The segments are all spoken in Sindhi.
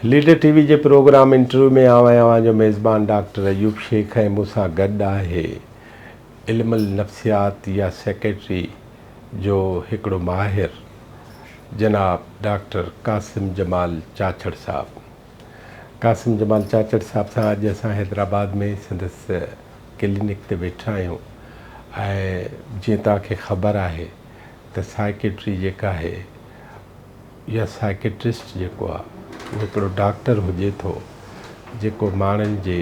ليڊر ٽي وي جي پروگرام انٽرويو ۾ آئون آهيان اوهان جو ميزبان ڊاڪٽر ايوب شيخ ۽ مون سان گڏ آهي علم النفسيات يا سيڪريٽري جو هڪڙو ماهر جناب ڊاڪٽر قاسم جمال چاچڙ صاحب. قاسم جمال چاچڙ صاحب سان اڄ اسان حيدرآباد ۾ سندس ڪلينڪ تي ويٺا آهيون ۽ جيئن توهان کي خبر آهي ته سائيڪيٽري جيڪا آهي يا سائيڪيٽرسٽ جيڪو آ اهو هڪڙو ڊاڪٽر هجي ٿو جيڪو ماڻهن جي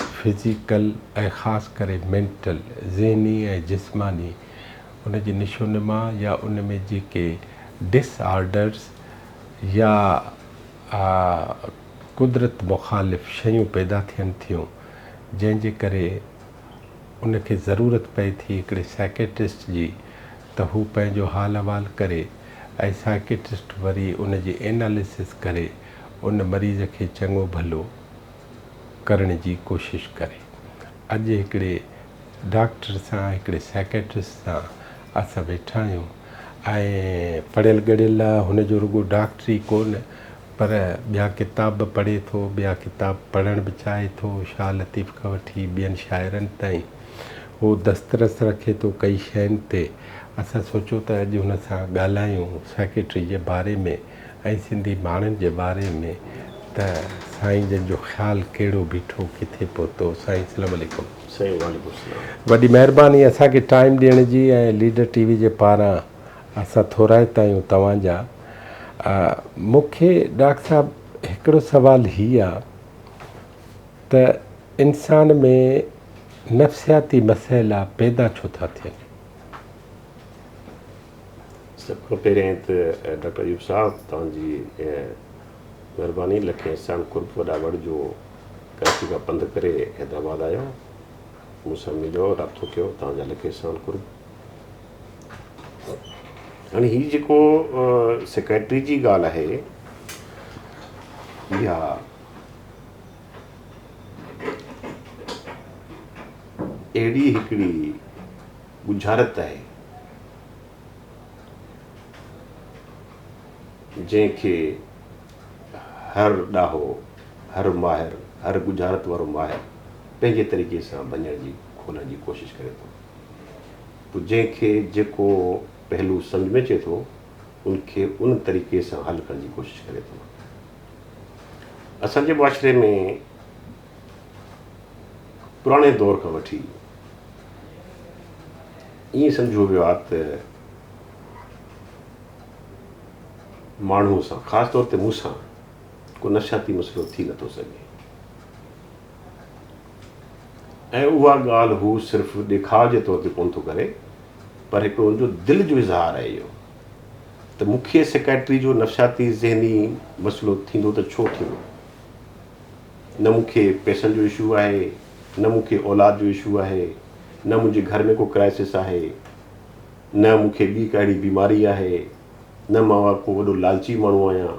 فزيڪل ۽ خاص ڪري مينٽل، ذهني ۽ جسماني، ان جي نشونما يا ان ۾ جيڪي ڊس آرڊرز يا قدرت مخالف شيون پيدا ٿين ٿيون جنهن جي ڪري ان کي ضرورت پئي ٿي هڪڙي سائيڪيٽرسٽ جي ته هو پنهنجو حال احوال ڪري ۽ سائيڪيٽرسٽ وري ان جي ايناليسس ڪري ان مريض کي چڱو ڀلو ڪرڻ جي ڪوشش ڪري. اڄ هڪڙي ڊاڪٽر سان هڪڙي سائيڪيٽرسٽ سان اسان ويٺا آهيون ۽ پڙهيل ڳڙهيل آ هن جو رڳو ڊاڪٽري ڪونه پر ٻيا ڪتاب به پڙهي ٿو ٻيا ڪتاب پڙهڻ به چاهي ٿو شاهه لطيف کان وٺي ٻين شاعرن تائين هو دسترس رکي ٿو ڪئي شين تي. اسان سوچيو ته اڄ هن سان ڳالهايون سيڪريٽري جي باري ۾ ۽ سنڌي ماڻهن جي باري ۾ ته سائين جن جو خيال ڪهڙو بيٺو ڪٿي پهتو. سائين اسلام عليڪم. سائين وعليڪم السلام. وڏي مهرباني اسان کي ٽائيم ڏيڻ جي ۽ ليڊر ٽي وي جي پاران اسان ٿورائتا آهيون توهان جا. مون کي ڊاڪٽر صاحب هڪڙو سوال هي آ ته انسان ۾ نفسياتي مسئلا پيدا ڇو ٿا ٿين؟ سڀ کان پهريائين ته ڊاڪٽر ايوب صاحب توهان جي مهرباني لکين احسان قرب وڏا وڙ جو ڪراچي کان پنڌ ڪري حيدرآباد آيو مون سان مليو رابطو ڪيو توهان جا لکين احسان قرب. هاڻي هي جيڪو سيڪريٽري جي ڳالهه آهي اها اهڙي هڪڙي ڳجهارت آهي، جنهن کي هر ڏاهو، هر ماهر، هر ڳجهارت وارو ماهر پنهنجي طريقي سان ڀڃڻ جي، کولڻ جي ڪوشش ڪري ٿو. پوء جنهن کي جيڪو پهلو سمجهه ۾ اچي ٿو، ان کي ان طريقي سان حل ڪرڻ جي ڪوشش ڪري ٿو. اسان جي معاشري ۾ پراڻي دور کان وٺي ائين سمجهيو ويو آهي ته ماڻهو سان خاص طور تي مون سان ڪو نفسياتي مسئلو ٿي نٿو سگهي ۽ اها ڳالهه هو صرف ڏيکاء جي طور تي ڪونه ٿو ڪري پر هڪڙو ان جو دل جو اظهار آهي اهو ته مون کي سيڪائٽري جو نفسياتي ذهني مسئلو ٿيندو ته ڇو ٿيندو؟ نه مون کي پئسن جو اشو آهي، نه مون کي اولاد جو اشو آهي، نه منهنجي گهر ۾ ڪو ڪرائسس آهي، نه مون کي ٻي ڪا اهڙي بيماري آهي، نه مان ڪو وڏو لالچي ماڻهو آهيان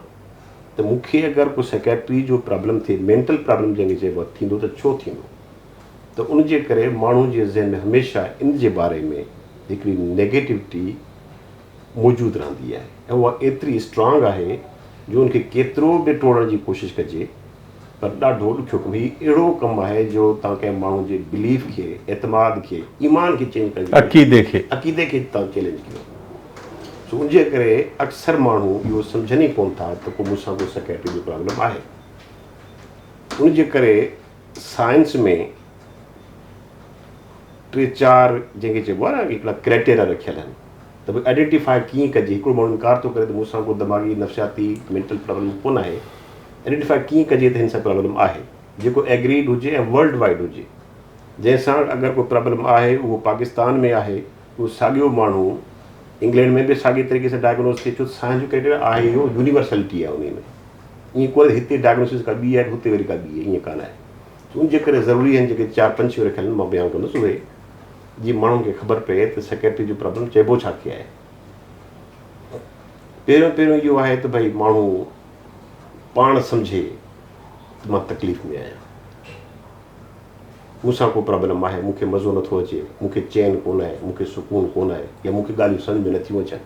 ته مون کي اگر ڪو سيڪائٽري جو پرابلم ٿئي، مينٽل پرابلم جنهن کي چئبو آهي، ٿيندو ته ڇو ٿيندو؟ ته ان جي ڪري ماڻهو جي ذهن ۾ هميشه ان جي باري ۾ هڪڙي نيگيٽوٽي موجود رهندي آهي ۽ اها ايتري اسٽرانگ آهي جو ان کي ڪيترو به ٽوڙڻ جي ڪوشش ڪجي پر ڏاڍو ڏکيو ڪم هي اهڙو ڪم آهي جو توهان ڪنهن ماڻهو جي بليف کي اعتماد کي ايمان کي چينج ڪرڻ جي عقيدي کي عقيدي کي توهان چئلينج ڪيو سو ان جي ڪري اڪثر ماڻهو اهو سمجهن ئي ڪون ٿا ته ڪو مون سان ڪو سائيڪيٽري جو پرابلم آهي ان جي ڪري سائنس ۾ ٽي چار جنهن کي چئبو آهي نه هڪڙا ڪرائيٽيريا رکيل آهن ته ڀئي آئيڊينٽيفائي ڪيئن ڪجي هڪڙو ماڻهو انڪار ٿو ڪري ته مون سان ڪو دماغي نفسياتي مينٽل پرابلم ڪونه آهي آئيڊينٽيفائي ڪيئن ڪجي ته هن سان پرابلم آهي جيڪو ايگريڊ هجي ۽ ورلڊ وائيڊ هجي جنهن سان اگر ڪو پرابلم آهي اهو پاڪستان ۾ آهي اهو ساڳيو ماڻهو انگلينڊ ۾ به ساڳي طريقي سان ڊائگنوز ٿئي ڇو ته سائنس جو ڪرائيٽيريا آهي اهو يونيورسلٽي آهي انهي ۾ ائين ڪونهي ته هتي ڊائگنوسز ڪا ٻي آهي هتي وري ڪا ٻي آهي ائين ڪانه آهي ان جي ڪري ضروري آهن جيڪي چار پنج شيون رکيل آهن مان بيان ڪندس اهي جيئن ماڻهن کي خبر پئي ته سيڪريٽري جو پرابلم چئبو ڇا کي آهي. پهريون پهريون اهو آهي ته ڀئي ماڻهو پاڻ سمجهي ته مان تڪليف ۾ آهيان مون سان ڪو پرابلم آهي مون کي مزو نٿو اچي مون کي چين ڪونه آهي مون کي سڪون ڪونه آهي يا مون کي ڳالهيون سمجهه ۾ نٿيون اچن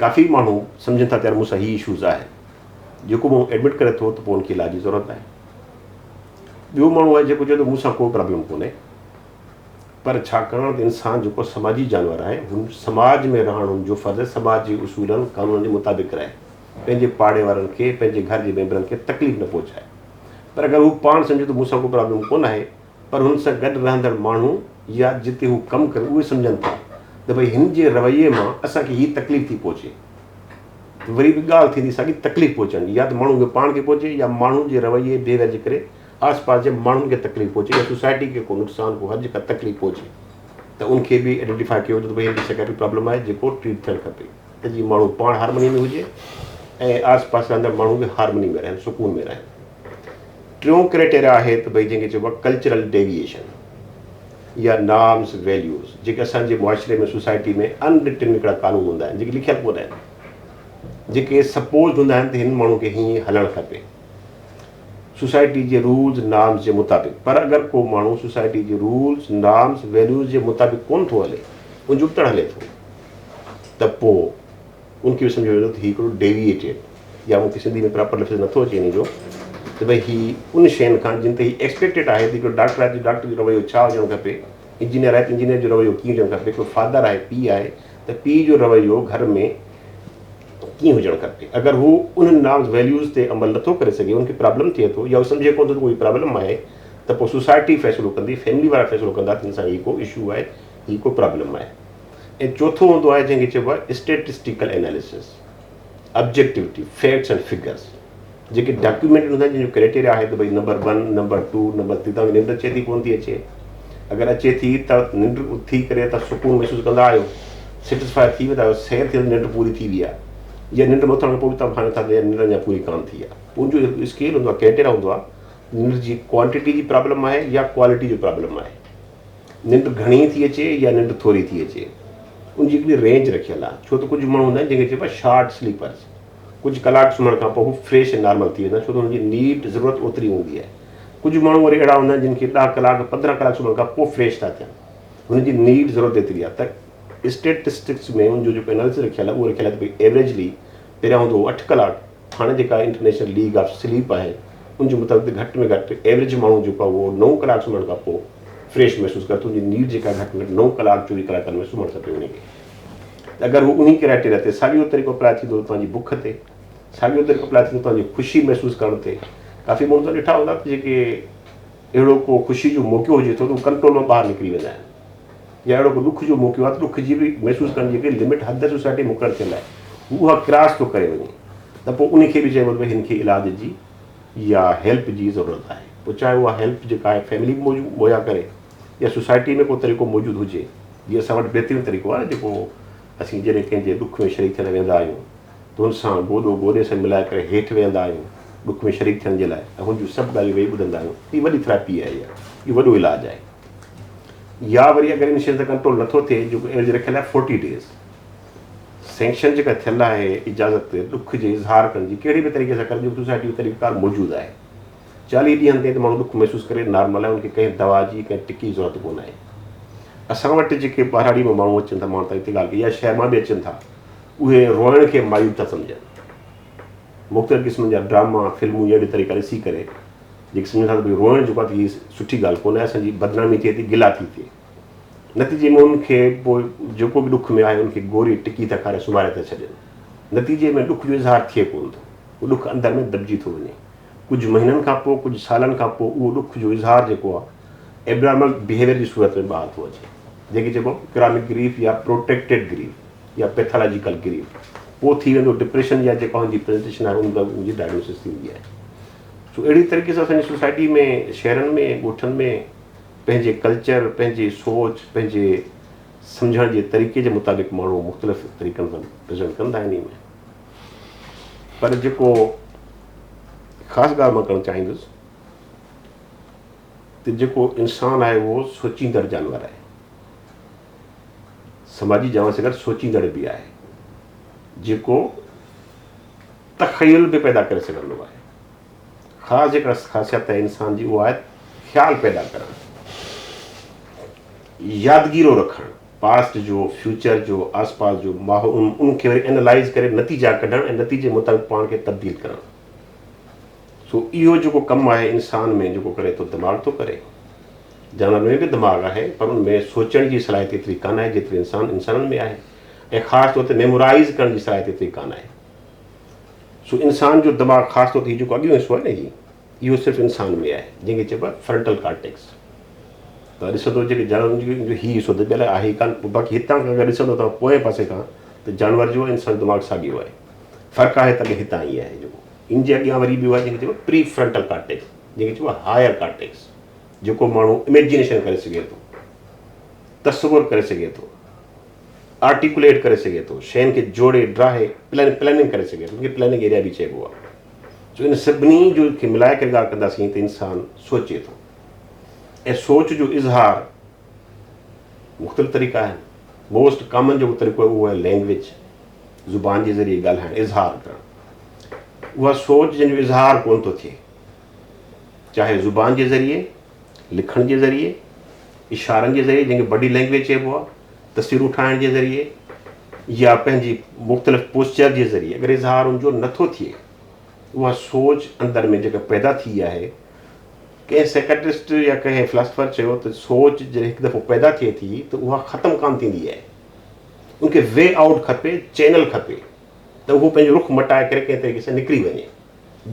ڪافي ماڻهو سمجهن ٿا ته يار مون سان هي اشوز آهن. جيڪو ماڻهو ايڊمٽ ڪري ٿو ته پوء ان کي علاج جي ضرورت آهي. ٻيو ماڻهو آهي جيڪو چئي ٿو مون سان ڪو پرابلم ڪونهي پر ڇاڪاڻ ته انسان جيڪو سماجي جانور آهي هن سماج ۾ رهڻ هن جو فرض آهي سماج جي اصولن قانونن جي مطابق رهي پنهنجي پاڙي وارن کي پنهنجي گهر جي ميمبرن کي تڪليف نه پهچائي پر اگر هو پاڻ سمجهي ٿو مون سان ڪو پرابلم ڪونه آهي پر هن سان گڏ رهندڙ ماڻهو يا جتي هو ڪم ڪري اهي سمجهن ٿا ته ڀئي هن جي رويي مان اسان کي هي تڪليف ٿي پهچي ته وري به ڳالهه ٿيندي ساڳي تڪليف پهچڻ جي يا ته ماڻهو کي پاڻ کي پهچي يا ماڻهن جي رويي بيهيويئر جي ڪري آس پاس جي ماڻهن کي تڪليف پهچي يا سوسائٽي کي ڪو نقصان ڪو حرج ڪا تڪليف پهچي ته ان کي به آئيڊنٽيفائي ڪيو وڃي ته ڀئي هن کي سائيڪيٽرڪ پرابلم آهي جيڪو ٽريٽ ٿيڻ کپي ته جيئن ماڻهو پاڻ هارمني ۾ هجي ۽ آس پاس رهندڙ ماڻهو به هارمني ۾ رهن سڪون ۾ رهن. ٽيون ڪرائيٽيريا آهي ته ڀئي جنهن کي چئبو آهي ڪلچرل ڊيويئيشن يا نارمز ويليوز جيڪي اسان جي معاشري ۾ سوسائٽي ۾ ان رٽن هڪڙا قانون هوندا آهن جيڪي لکيل ڪونه آهن جيڪي سپوزڊ هوندا آهن ته هن ماڻهو کي هيئن هلڻ کپي سوسائٽي جي رولز نارمز جي مطابق پر اگر ڪو ماڻهو سوسائٽي جي رولز نارمز ويليوز جي مطابق ڪونه ٿو هلي ان جو ابتڙ هلي ٿو ته پوء ان کي به سمجهيو ويندو ته هي هڪڙو ڊيويئيٽيڊ يا مون کي سنڌي ۾ پراپر لفظ نٿو اچي ان جو ته ڀئي هي ان شين کان جن تي هي ايڪسپيڪٽيڊ آهي ته هڪڙو ڊاڪٽر آهي ته ڊاڪٽر جو رويو ڇا هجڻ کپي، انجنيئر آهي ته انجنيئر جو رويو ڪيئن هجڻ کپي، هڪڙو فادر آهي پيء آهي ته پيء جو رويو گهر ۾ ڪيئن هجڻ کپي. اگر هو انهن نارمز ويليوز تي عمل نٿو ڪري سگهي ان کي پرابلم ٿئي ٿو يا هو سمجهي ڪونه ٿو ته ڪوئي پرابلم آهي ته پوء سوسائٽي فيصلو ڪندي فيملي وارا فيصلو ڪندا ته هن سان هي ڪو اشو آهي هي ڪو پرابلم آهي. ۽ چوٿون هوندو آهي جنهن کي چئبو آهي statistical analysis, objectivity, facts and figures جيڪي ڊاڪيومينٽ هوندا آهن جن جو ڪرائيٽيريا آهي ته ڀئي number one, number two, number three توهان کي ننڊ اچي ٿي ڪونه ٿي اچي اگر اچي ٿي ته ننڊ اٿي ڪري ته سڪون محسوس ڪندا آهيو سيٽسفائي ٿي ويندا آهيو سير ٿي ننڊ پوري ٿي وئي آهي يا ننڊ ۾ اٿڻ کان پوء به توهان ڀانئيو ٿا ته ننڊ اڃا پوري ڪانه ٿي آهي پوء ان جو هڪ اسڪيل هوندو آهي ڪرائيٽيريا هوندو آهي ننڊ جي ڪوانٽيٽي جي پرابلم آهي يا ڪوالٽي جو پرابلم آهي ننڊ گهڻي ٿي اچي يا ننڊ ٿوري ٿي اچي ان جي هڪڙي رينج رکيل آهي ڇو ته ڪجهه ماڻهو هوندا آهن جن کي چئبو آهي شارٽ سليپرز ڪجهه ڪلاڪ سمهڻ کان پوء هو فريش ۽ نارمل ٿي ويندا آهن ڇو ته هنن جي نيڊ ضرورت اوتري هوندي آهي ڪجهه ماڻهو وري اهڙا هوندا آهن جن کي ڏهه ڪلاڪ 15 ڪلاڪ سمهڻ کان پوء فريش ٿا ٿين هنن جي نيڊ ضرورت ايتري آهي ته اسٽيٽسٽڪس ۾ ان جو جيڪو اناليسس رکيل آهي اهو رکيل آهي ته ڀئي ايوريجلي پهريان هوندو هو اٺ ڪلاڪ هاڻي جيڪا انٽرنيشنل ليگ آف سليپ آهي ان جي مطابق گهٽ ۾ گهٽ ايوريج ماڻهو جيڪو آهي اهو نو ڪلاڪ سمهڻ کان پوء فريش محسوس ڪري ٿو ان جي نيڊ جيڪا گهٽ ۾ گهٽ نو ڪلاڪ 24 ڪلاڪن ۾ سمهڻ کپي ان کي ته اگر هو انهي ڪرائيٽيريا تي ساڳيو طريقو اپلاء ٿيندو توهان جي بک تي ساڳيو طريقو اپلاء ٿيندو توهان جي خوشي محسوس ڪرڻ تي ڪافي ماڻهو توهان ڏٺا هوندا ته جيڪي اهڙو ڪو خوشي جو موقعو هجي ٿو ته هو ڪنٽرول مان ٻاهر نڪري ويندا آهن يا اهڙو ڪو ڏک جو موقعو آهي ته ڏک جي به محسوس ڪرڻ جي هڪڙي لمٽ حد سوسائٽي مقرر ٿيل آهي هو اها ڪراس ٿو ڪري وڃي ته پوء ان کي به چئبو ته ڀئي هن کي علاج جي يا هيلپ جي ضرورت آهي پوء چاهي اها هيلپ جيڪا آهي فيملي به موجود مهيا ڪري يا سوسائٽي ۾ ڪو طريقو موجود هجي جيئن اسان وٽ بهترين طريقو آهي نه جيڪو اسين جڏهن ڪنهن جي ڏک ۾ شريڪ ٿيڻ ويندا آهيون ته هن سان گوڏو گوڏي سان ملائي ڪري هيٺ ويهندا آهيون ڏک ۾ شريڪ ٿيڻ جي لاء ۽ هن جون سڀ ڳالهيون ويهي ٻڌندا آهيون هي وڏي ٿراپي آهي اها اهو وڏو علاج آهي يا وري اگر ان شيء تي ڪنٽرول نٿو ٿئي جيڪو ايوريج رکيل آهي فورٽي ڊيز سينڪشن جيڪا ٿيل آهي اجازت ڏک جي اظهار ڪرڻ جي ڪهڙي به طريقي سان ڪرڻ جي سوسائٽي جو طريقه ڪار موجود آهي 40 ڏينهن تائين ته ماڻهو ڏک محسوس ڪري نارمل آهي ان کي ڪنهن دوا جي ڪنهن ٽڪي جي ضرورت ڪونه آهي اسان وٽ جيڪي ٻهراڙي مان ماڻهو اچن ٿا مان هتي ڳالهه ڪئي يا شهر مان به اچن ٿا اهي روئڻ کي معيوب ٿا سمجهن مختلف قسمن جا ڊراما فلمون اهڙي طريقا ڏسي ڪري جيڪي سمجهن ٿا ته ڀئي روئڻ جيڪو آهي ته هي سٺي ڳالهه ڪونه آهي اسان جي بدنامي ٿئي ٿي گلا ٿي ٿئي نتيجي ۾ ان کي پوء جيڪو به ڏک ۾ آهي ان کي گوري ٽڪي ٿا کاري سمهاري ٿا ڇڏين نتيجي ۾ ڏک جو اظهار ٿئي ڪونه ٿو اهو ڏک اندر ۾ دٻجي ٿو وڃي ڪجهه مهينن کان پوء ڪجهه سالن کان پوء اهو ڏک جو اظهار جيڪو آهي ايبنارمل بيهيويئر جي صورت ۾ ٻاهر ٿو اچي جنهن کي چئبو آهي ڪرانڪ گريف يا پروٽيڪٽيڊ گريف يا پيٿالاجيڪل گريف پوء ٿي ويندو ڊپريشن يا جيڪا ان جي پريزنٽيشن آهي ان جي ڊائگنوسس ٿيندي آهي سو اهڙي طريقي سان اسان جي سوسائٽي ۾ شهرن ۾ ڳوٺن ۾ پنهنجي ڪلچر پنهنجي سوچ پنهنجي سمجهڻ جي طريقي جي مطابق ماڻهو مختلف طريقن سان پريزنٽ ڪندا آهن ۾ پر جيڪو خاص ڳالهه مان ڪرڻ چاهيندس ته جيڪو انسان آهي اهو سوچيندڙ جانور آهي سماجي جانور سان گڏ سوچيندڙ به آهي جيڪو تخيل به پيدا ڪري سگهندو آهي. خاص جيڪا خاصيت آهي انسان جي اها آهي خيال پيدا ڪرڻ، يادگيرو رکڻ، پاسٽ جو، فيوچر جو، آس پاس جو ماحول ان کي وري اينالائيز ڪري نتيجا ڪڍڻ ۽ نتيجي مطابق پاڻ کي تبديل ڪرڻ. سو اهو جيڪو ڪم آهي انسان ۾ جيڪو ڪري ٿو دماغ ٿو ڪري. جانورن ۾ به دماغ آهي پر ان ۾ سوچڻ جي صلاحيت ايتري ڪانه آهي جيتري انسان انسانن ۾ آهي ۽ خاص طور تي ميمورائيز ڪرڻ جي صلاحيت ايتري ڪانه آهي. سو انسان جو دماغ خاص طور تي هي جيڪو اڳيون حصو آهي نه هي اهو صرف انسان ۾ آهي جنهن کي چئبو آهي فرنٽل ڪارٽيڪس. توهان ڏسندو جيڪي جانورن جو هي حصو دٻيل آهي ئي ڪانه باقي هتان کان اگر ڏسندو توهان پوئين پاسي کان ته جانور جو ۽ انسان جو دماغ ساڳيو آهي. فرق آهي ته اڳي هتان ئي آهي جيڪو ان جي اڳيان وري ٻيو آهي جنهن کي چئبو آهي پري فرنٽل ڪارٽيڪس جنهن کي چئبو آهي هائر ڪارٽيڪس جيڪو ماڻهو اميجينيشن ڪري سگهي ٿو، تصور ڪري سگهي ٿو، آرٽيڪوليٽ ڪري سگهي ٿو، شين کي جوڙي ڊاهي پلان پلاننگ ڪري سگهي ٿو ان کي پلاننگ ايريا به چئبو آهي. سو ان سڀني جو کي ملائي ڪري ڳالهه ڪنداسين ته انسان سوچي ٿو ۽ سوچ جو اظهار مختلف طريقا آهن. موسٽ ڪامن جيڪو طريقو آهي اهو آهي لينگويج، زبان جي ذريعي ڳالهائڻ، اظهار ڪرڻ. اها سوچ جنهن جو اظهار ڪونه ٿو ٿئي، چاهي زبان جي ذريعي، لکڻ جي ذريعي، اشارن جي ذريعي جنهن کي باڊي لينگويج چئبو آهي، تصويرون ٺاهڻ جي ذريعي يا پنهنجي مختلف پوسچر جي ذريعي اگر اظهار ان جو نٿو ٿئي، اها سوچ اندر ۾ جيڪا پيدا ٿي آهي، ڪنهن سائيڪاٽرسٽ يا ڪنهن فلاسفر چيو ته سوچ جڏهن هڪ دفعو پيدا ٿئي ٿي ته اها ختم ڪانه ٿيندي آهي، ان کي وي آئوٽ کپي، چينل کپي ته اهو پنهنجو رخ مٽائي ڪري ڪنهن طريقي سان نڪري وڃي.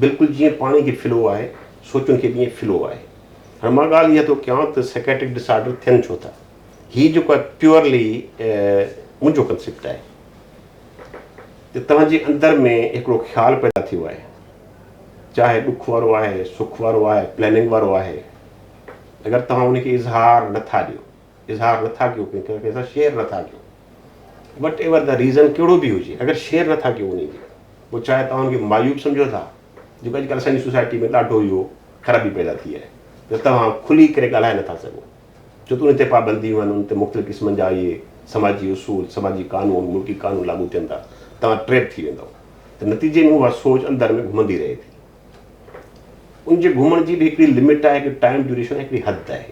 بلڪل جيئن پاڻي کي فلو آهي، سوچن کي به ائين فلو آهي. هاڻي مان ڳالهه اها ٿو ڪيان ته سائيڪاٽرڪ ڊس آرڊر ٿين ڇو ٿا؟ هي جيڪو آهي پيورلي منهنجو ڪنسيپٽ آهي ته توهان جي اندر ۾ هڪڙو خيال پيدا ٿيو آهي، چاهي ڏک وارو آهي، سک وارو آهي، پلاننگ وارو آهي، اگر توهان ان کي اظهار نٿا ڏيو، اظهار نٿا ڪيو، ڪنهن سان شيئر نٿا ڪيو، وٽ ايور the reason ڪهڙو به هجي، اگر شيئر نٿا ڪيو ان کي، پوء چاهي توهان ان کي معيوب سمجهو ٿا، جيڪو اڄڪلهه اسان جي سوسائٽي ۾ ڏاڍو اهو خرابي پيدا ٿي آهي ته توهان کلي ڪري ڳالهائي نٿا سگهو، ڇو ته ان تي پابنديون آهن، ان تي مختلف قسمن جا اهي سماجي اصول، سماجي قانون، ملڪي قانون لاڳو ٿين ٿا، توهان ٽريپ ٿي ويندؤ ته نتيجي ۾ اها سوچ اندر ۾ گهمندي رهي ٿي. ان جي گهمڻ جي به هڪڙي لمٽ آهي، هڪڙي ٽائيم ڊيوريشن آهي، هڪڙي حد آهي.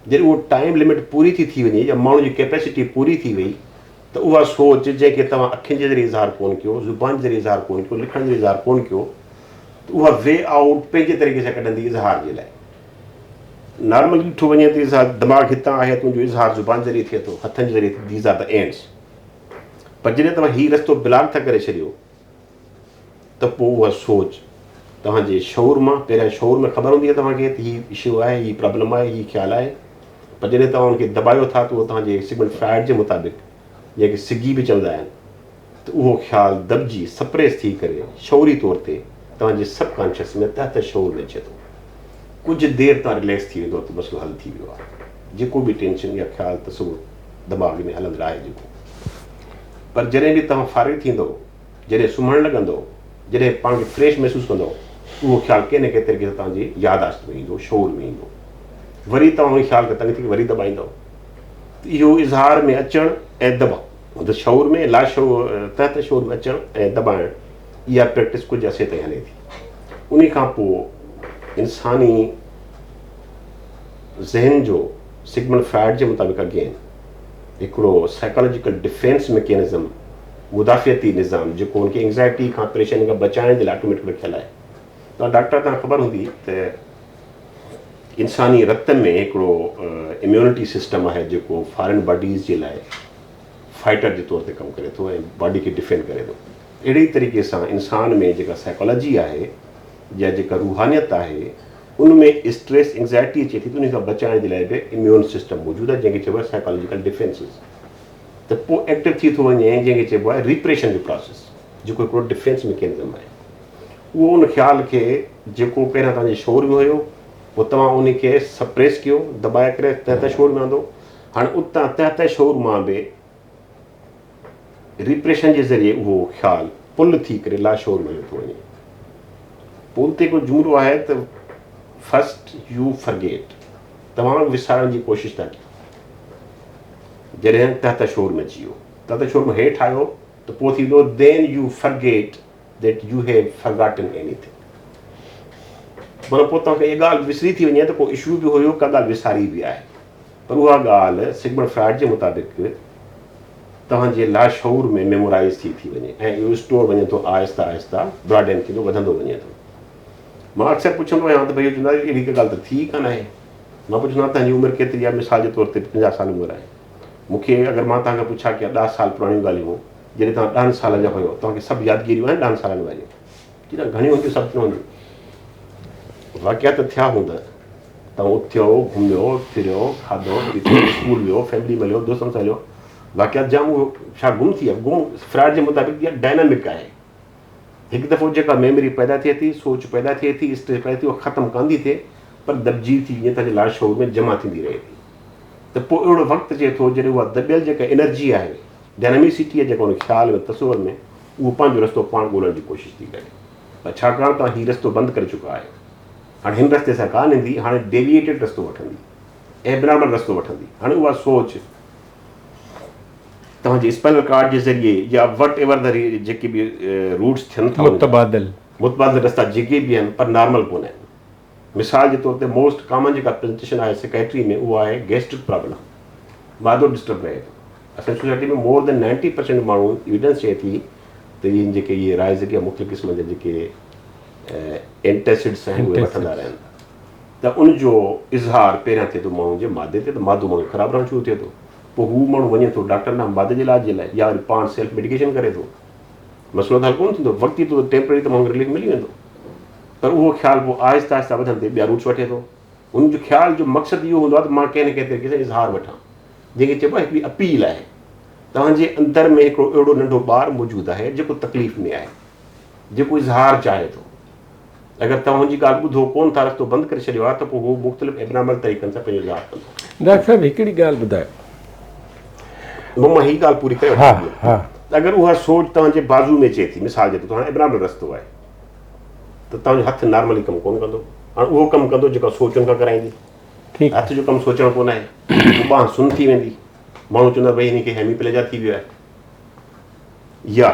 جڏهن اهو ٽائيم لمٽ پوري ٿي ٿي وڃي يا ماڻهو جي ڪيپيسٽي پوري ٿي وئي ته اها سوچ جنهن کي توهان اکين جي ذريعي اظهار ڪونه ڪيو، زبان جي ذريعي اظهار ڪونه ڪيو، لکڻ جي ذريعي اظهار ڪونه ڪيو ته اها وي آئوٽ پنهنجي طريقي سان ڪڍندي اظهار جي لاء. نارملي ڏٺو وڃي ته اظهار دماغ هتان آهي ته ان جو اظهار زبان ذريعي ٿئي ٿو، هٿن جي ذريعي ٿئي ٿو، these are the ends. پر جڏهن توهان هي رستو بلاڪ ٿا ڪري ڇڏيو ته پوء اها سوچ توهان جي شعور مان، پهريان شعور ۾ خبر هوندي آهي توهان کي ته هي اشو آهي، هي پرابلم آهي، هي خيال آهي، پر جڏهن توهان ان کي دٻايو ٿا ته اهو توهان جي سگمنڊ فرائڊ جي مطابق جنهن کي سگي به چوندا آهن ته اهو خيال دٻجي سپريس ٿي ڪري شعوري طور تي توهان جي سب ڪانشس ۾ تحت شعور ۾ اچي ٿو. ڪجهه دير توهان رليڪس ٿي ويندو ته مسئلو حل ٿي ويو آهي. جيڪو به ٽينشن يا خيال تصور دماغ ۾ هلندڙ آهي جيڪو. پر جڏهن به توهان فارغ ٿيندؤ، جڏهن سمهڻ لڳندؤ، جڏهن پاڻ کي فريش محسوس ڪندؤ، اهو خيال ڪنهن نه ڪنهن طريقي سان توهان جي ياداشت ۾ ايندو، شعور ۾ ايندو. وري توهان ان خيال کي تنگ ٿي وري دٻائيندؤ. ته اهو اظهار ۾ اچڻ ۽ دٻاء، شعور ۾ لاشعور، تحت شعور ۾ اچڻ ۽ دٻائڻ، اها پريڪٽس ڪجهه عرصي تائين هلي ٿي. انهي کان پوء انساني ذهن جو سگمنڊ فرائڊ جي مطابق اگين هڪڙو سائيڪالاجيڪل ڊفينس مڪينزم، مدافعتي نظام، جيڪو هن کي اينگزائٽي کان پريشاني کان بچائڻ جي لاء آٽوميٽڪ رکيل آهي. توهان ڊاڪٽر توهان خبر هوندي ته انساني رت ۾ هڪڙو اميونٽي سسٽم آهي جيڪو فارين باڊيز جي لاء فائٽر جي طور تي ڪم ڪري ٿو ۽ باڊي کي ڊفينڊ ڪري ٿو. اهڙي ئي طريقي سان انسان ۾ جيڪا سائيڪالاجي آهي يا جيڪا روحانيت آهي ان ۾ اسٽريس اينگزائٽي اچي ٿي ته ان کان بچائڻ جي لاء به اميون سسٽم موجود آهي جنهن کي چئبو آهي سائيڪالاجيڪل ڊفينسز ته پوء ايڪٽو ٿي ٿو وڃي جنهن کي چئبو آهي ريپريشن جو پراسيس جيڪو هڪڙو ڊفينس مڪينزم آهي اهو ان خيال کي جيڪو پهريان توهان جي شعور ۾ هيو پوء توهان ان کي سپريس ڪيو دٻائي ڪري تحت شعور ۾ آندو هاڻي اتان تحت شعور مان به ريپريشن جي ذريعي اهو خيال پل ٿي ڪري لاشعور ۾ هليو ٿو وڃي. پوء ان تي هڪڙو جملو آهي ته فرسٽ يو فرگيٽ توهان وسارڻ جي ڪوشش ٿا ڪيو جڏهن تحت شعور ۾ اچي ويو تحت شعور ۾ هيٺ آيو ته پوء ٿيندو then you forget that you have forgotten anything معنيٰ پوء توهان کي اها ڳالهه وسري ٿي وڃي ته ڪو اشو به هيو ڪا ڳالهه وساري به آهي. پر اها ڳالهه سگمنڊ فرائڊ جي مطابق توهان جي لاشعور ۾ ميمورائيز ٿي ٿي وڃي ۽ اهو اسٽور وڃي ٿو آهستي آهستي براڊين ٿيندو وڌندو وڃي ٿو. مان اڪثر پڇندو آهيان ته ڀئي چوندا آهن اهڙي ڪا ڳالهه ته ٿي ئي ڪانه آهي. مان پڇندو آهيان توهان جي عمر ڪيتري آهي مثال جي طور تي 50 سال عمر آهي. مون کي اگر مان توهان کان پڇان ڪيان ڏهه سال پراڻيون ڳالهيون جڏهن توهان ڏهن سالن جا هيو توهان کي سڀ يادگيريون آهن ڏهن سالن واريون؟ جي نه گهڻيون هونديون سڀ نه هونديون. واقعا ته ٿيا هوندا. توهان اٿيو، گهميو، ڦريو، کاڌو، پيتو، اسڪول ويو، فيملي مليو، دوستن سان هليو. واقعات جام اهو ڇا گم ٿي ويا؟ گم فرائڊ جي مطابق اها ڊائنامڪ آهي. هڪ دفعو جيڪا ميموري پيدا ٿئي ٿي، سوچ پيدا ٿئي ٿي، اسٽريس پيدا ٿئي ٿي، اها ختم ڪانه ٿي ٿئي پر دٻجي ٿي وڃي توهان جي لاشعور ۾ جمع ٿيندي رهي ٿي ته پوء اهڙو وقت اچي ٿو جڏهن اها دٻيل جيڪا انرجي آهي، ڊائناميسٽي آهي جيڪا ان خيال ۾ تصور ۾ اهو پنهنجو رستو پاڻ ڳولڻ جي ڪوشش ٿي ڪري پر ڇاڪاڻ توهان هي رستو بند ڪري چڪا آهيو هاڻي هن رستي سان ڪانه ايندي هاڻي ڊيويئيٽيڊ رستو وٺندي ايبنارمل رستو وٺندي هاڻي اها سوچ توهان جي اسپائنل ڪارڊ جي ذريعي يا وٽ ايور the جيڪي به روٽس ٿين ٿا متبادل متبادل رستا جيڪي به آهن پر نارمل ڪونه آهن مثال جي طور تي موسٽ ڪامن جيڪا پريزنٽيشن آهي سڪائٽري ۾ اهو آهي گيسٽرڪ پرابلم معدو ڊسٽرب رهي ٿو اسان جي سوسائٽي ۾ مور دين 90% ماڻهو ايويڊنس چئي ٿي ته اهي جيڪي اهي رائزڪ يا مختلف قسم جا جيڪي اينٽيسڊس آهن اهي وٺندا رهن ٿا ته ان جو اظهار پهريان ٿئي ٿو ماڻهو جي معدي تي ته معدو ماڻهو خراب رهڻ شروع ٿئي ٿو پوء هو ماڻهو وڃي ٿو ڊاڪٽر ڏانهن معدي جي علاج جي لاء يا وري پاڻ سيلف ميڊيڪيشن ڪري ٿو. مسئلو ته حل ڪونه ٿيندو، وقتي طور ٽيمپرري ته ماڻهو کي رليف ملي ويندو پر اهو خيال پوء آهستي آهستي وڌندي ٻيا روٽس وٺي ٿو. هن جو خيال جو مقصد اهو هوندو آهي ته مان ڪنهن نه ڪنهن طريقي سان اظهار وٺان جنهن کي چئبو آهي هڪڙي اپيل آهي. توهان جي اندر ۾ هڪڙو اهڙو ننڍو ٻار موجود آهي جيڪو تڪليف ۾ آهي، جيڪو اظهار چاهي ٿو. اگر توهان هن جي ڳالهه ٻڌو ڪونه ٿا، رستو بند ڪري ڇڏيو آهي ته پوء هو مختلف ائبنارمل طريقن سان پنهنجو اظهار ڪندو. ڊاڪٽر صاحب هڪڙي ڳالهه ٻڌايو. مون هي ڳالهه پوري ڪري وٺان ها ته اگر اها سوچ توهان جي بازو ۾ اچي ٿي مثال جي طور هاڻي ائبنارمل رستو آهي ته توهان جو هٿ نارملي ڪم ڪونه ڪندو هاڻي اهو ڪم ڪندو جيڪا سوچ ان کان ڪرائيندي ٺيڪ هٿ جو ڪم سوچڻ ڪونه آهي پوء ٻانهن سن ٿي ويندي ماڻهو چوندا ڀئي هن کي هيمي پليجا ٿي ويو آهي يا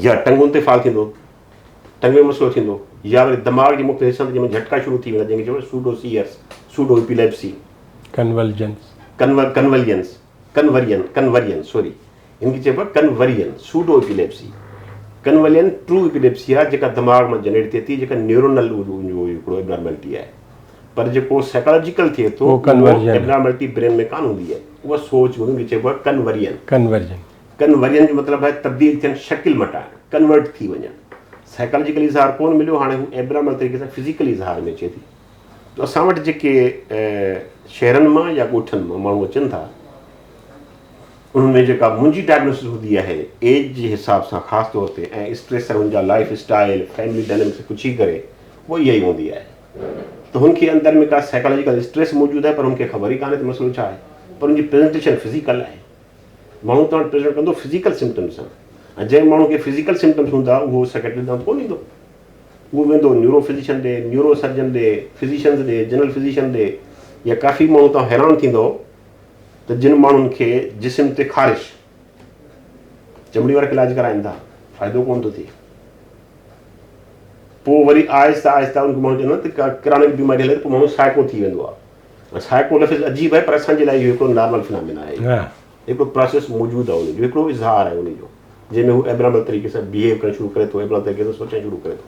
يا ٽنگن تي فال ٿيندو ٽنگ ۾ مسئلو ٿيندو يا وري دماغ جي مختلف حصن تي جنهن ۾ جهٽڪا شروع ٿي ويندا جنهن کي چئبو آهي سوڊو سيئرس، سوڊو ايپيليپسي. ڪنولجنس. ڪنولجنس، ڪنورين، ڪنورين سوري هن کي چئبو آهي ڪنورين، سوڊو ايپيليپسي. ڪنولين ٽرو ايپيليپسي آهي جيڪا دماغ مان جنريٽ ٿئي ٿي جيڪا نيورونل ان جو هڪڙو ايبنارملٽي آهي پر جيڪو سائيڪالاجيڪل ٿئي ٿو اهو ايبنارملٽي برين ۾ ڪانه هوندي آهي اها سوچ هوندي ان کي چئبو آهي ڪنورين. ڪنورجن. ڪنورين جو مطلب آهي تبديل ٿيڻ، شڪل مٽائڻ، ڪنورٽ ٿي وڃڻ. سائيڪالاجيڪل اظهار ڪونه مليو، هاڻي هو ايبنارمل طريقي سان فزيڪل اظهار ۾ اچي ٿي. ته اسان وٽ جيڪي شهرن مان يا ڳوٺن مان ماڻهو اچن ٿا، انهن ۾ جيڪا منهنجي ڊائگنوسس هوندي آهي ايج جي حساب سان خاص طور تي ۽ اسٽريس ۽ هن جا لائيف اسٽائيل، فيملي ڊائنامڪس پڇي ڪري اها اها ئي هوندي آهي ته هن کي اندر ۾ ڪا سائيڪالاجيڪل اسٽريس موجود آهي پر هن کي خبر ئي ڪانهي ته مسئلو ڇا آهي پر هن جي پريزنٽيشن فزيڪل آهي. ماڻهو توهان وٽ پريزنٽ ڪندو فزيڪل سمپٽمز سان ۽ جنهن ماڻهو کي فزيڪل سمپٽمز هوندا اهو سيڪريٽري ڏانهن ڪونه ايندو اهو ويندو نيورو فزيشن ڏي نيورو سرجن ڏي فزيشنز ڏي جنرل فزيشن ڏي يا ڪافي ماڻهو توهان حيران ٿيندو ته جن ماڻهن کي جسم تي خارش چمڙي وارا علاج ڪرائن ٿا فائدو ڪونه ٿو ٿئي پوء وري آهستي آهستي ان کي ماڻهو چوندا ته ڪرانڪ بيماري هلي ته پوء ماڻهو سائيڪو ٿي ويندو آهي سائيڪو لفظ عجيب آهي پر اسان جي لاء اهو هڪڙو نارمل فنامينا آهي. هڪڙو پراسيس موجود آهي ان جو هڪڙو اظهار آهي ان جو جنهن ۾ هو ايبنارمل طريقي سان بيهيو ڪرڻ شروع ڪري ٿو ايبنارمل طريقي سان سوچڻ شروع ڪري ٿو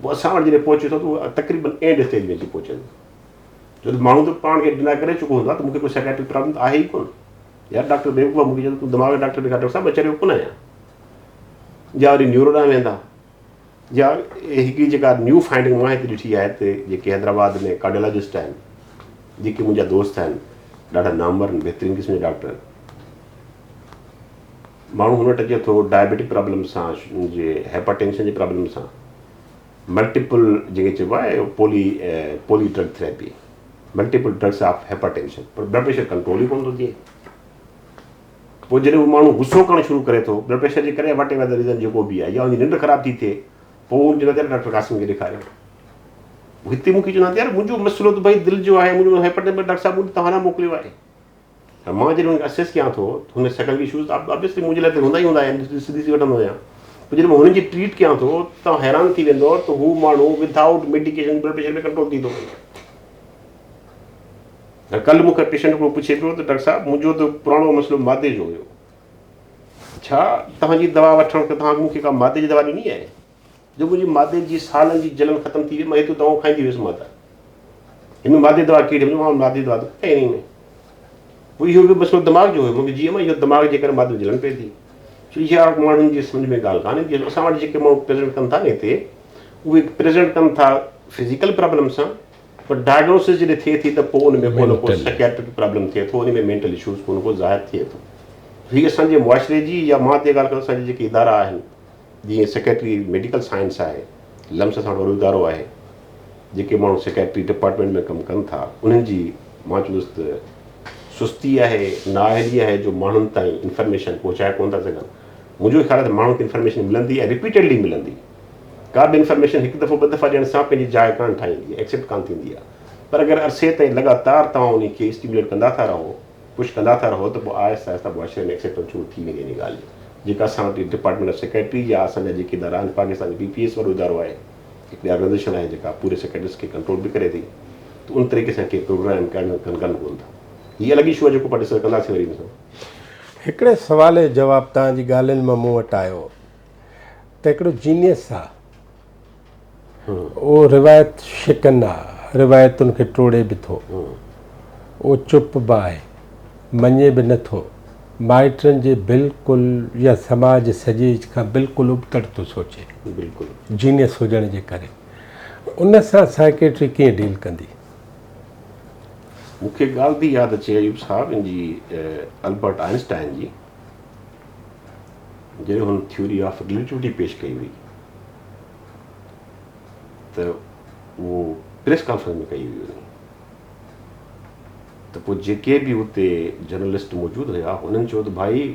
پوء اسان وٽ جڏهن پهچي ٿو ته اهو تقريبن اينڊ اسٽيج ۾ اچي پهچي ٿو ڇو ته ماڻهو ته پاڻ کي ڊنا ڪري چڪو هوندو آهي ته مون کي ڪو سائيڪاٽرڪ پرابلم ته آهي ئي ڪونه يار ڊاڪٽر بيوقوف مون کي چوندو تون دماغ جو ڊاڪٽر ڏيکار ڊاڪٽر صاحب مان چريو ڪونه آهيان يا وري نيورو ڏانهن ويندا يا هڪڙي جيڪا نيو فائنڊنگ مان هتي ڏٺي آهي ته جيڪي حيدرآباد ۾ ڪارڊيالاجسٽ آهن جيڪي منهنجا دوست آهن ڏاڍا نامور آهن بهترين قسم جا ڊاڪٽر آهن ماڻهو هن وٽ اچي ٿو ڊائبيٽڪ پرابلم سان جي هائپر ٽينشن جي پرابلم سان ملٽيپل جنهن کي چئبو آهي poly poly drug therapy multiple drugs of hypertension per blood pressure control ئي ڪونه ٿو ٿئي پوء جڏهن هو ماڻهو غصو ڪرڻ شروع ڪري ٿو بلڊ پريشر جي ڪري يا واٽ ايور the reason جيڪو به آهي يا ان جي ننڊ خراب ٿي ٿئي پوء هو چوندو آهي ڊاڪٽر قاسم کي ڏيکاريو. هتي مون کي چوندا آهن يار منهنجو مسئلو ته ڀائي دل جو آهي منهنجو هائپر ٽينشن ڊاڪٽر صاحب مون توهان ڏانهن موڪليو آهي. ۽ مان جڏهن هن کي اسيس ڪيان ٿو ته هن سيڪنڊري اشوز ته آبويسلي منهنجي لاء ته هوندا ئي هوندا آهن ڏسي ڏسي وٺندو آهيان پوء جڏهن مان هن جي ٽريٽ ڪيان ٿو ته توهان حيران ٿي ويندو ته هو ماڻهو without medication blood pressure ۾ control ٿي ٿو وڃي. ۽ ڪلهه مون کان پيشنٽ هڪڙو پڇي پيو ته ڊاڪٽر صاحب منهنجو ته پراڻو مسئلو معدي جو هيو ڇا توهان جي دوا وٺڻ کان توهان مون کي ڪا معدي جي دوا ڏني آهي؟ جو منهنجي معدي جي سالن جي جلن ختم ٿي وئي، مان هيتريون دوائون کائيندي هيس مان ته هن ۾ معدي دوا ڪهڙي هئي، مان معدي دوا ته کائي نه. پوء اهو به مسئلو دماغ جو هيو، مون کي جيئن مان اهو دماغ جي ڪري معدي ۾ جلن پئي ٿي. سو اها ماڻهن جي سمجهه ۾ ڳالهه ڪانه ايندي. اسان وٽ جيڪي ماڻهو پريزنٽ ڪن ٿا نه هتي، اهي پريزنٽ ڪن ٿا فزيڪل پرابلم سان، پر ڊائگنوسس جڏهن ٿئي ٿي ته پوء ان ۾ ڪو نه ڪو سائيڪياٽرڪ پرابلم ٿئي ٿو، ان ۾ مينٽل اشوز ڪو نه ڪو ظاهر ٿئي ٿو. هي اسان جي معاشري جي يا مان ته اها ڳالهه ڪندس اسان جي جيڪي ادارا آهن جيئن سيڪريٽري ميڊيڪل سائنس آهي، لمس اسان وٽ وڏو ادارو آهي، جيڪي ماڻهو سيڪريٽري ڊپارٽمينٽ ۾ ڪم ڪن ٿا انهن جي مان چوندس ته سستي آهي، نااهلي آهي جو ماڻهن تائين انفارميشن پهچائي ڪونه ٿا سگهن. منهنجو خيال آهي ته ماڻهن کي انفارميشن ملندي ۽ رپيٽيڊلي ملندي. ڪا به انفارميشن هڪ دفعو ٻه دفعا ڏيڻ سان پنهنجي جاء ڪانه ٺاهيندي آهي، ايڪسيپٽ ڪانه ٿيندي آهي پر اگر عرصي تائين لڳاتار توهان انهي کي اسٽيموليٽ ڪندا ٿا رهو، پش ڪندا ٿا رهو ته پوء آهستي آهستي معاشري ۾ ايڪسيپٽنس شروع ٿي ويندي انهي ڳالهه جي جيڪا اسان وٽ ڊپارٽمينٽ آف سيڪريٽري يا اسان جا جيڪي ادارا آهن پاڪستان جي پي پي ايس وڏو ادارو آهي هڪڙي آرگنائيزيشن آهي جيڪا پوري سيڪريٽريز کي ڪنٽرول به ڪري ٿي ته ان طريقي سان ڪي پروگرام ڪن ڪن ڪون ٿا هي الڳ اشو آهي جيڪو پاڻ ڊسڪس ڪنداسين وري ان سان. هڪڙي سوال جو جواب توهان جي ڳالهين مان مون وٽ آيو ته هڪڙو جينيس آ اهو روايت شڪن آ، روايتن کي ٽوڙي به ٿو، اهو چپ به آهي، مڃي به نه ٿو، مائٽن جي بلڪل يا سماج سڄي کان بلڪل ابتڙ ٿو سوچي، بلڪل جينيس هجڻ جي ڪري ان سان سائيڪيٽري ڪيئن ڊيل ڪندي؟ مون کي ڳالهه ٿي ياد اچي ايوب صاحب ان جي البرٽ آئنسٽائن جي جڏهن هن ٿيوري آف رليٽوٽي پيش ڪئي هئي ته اهو پريس ڪانفرنس ۾ ڪئي هئي انهن ته پوء جيڪي به اتي جرنلسٽ موجود هيا هنن چيو ته ڀائي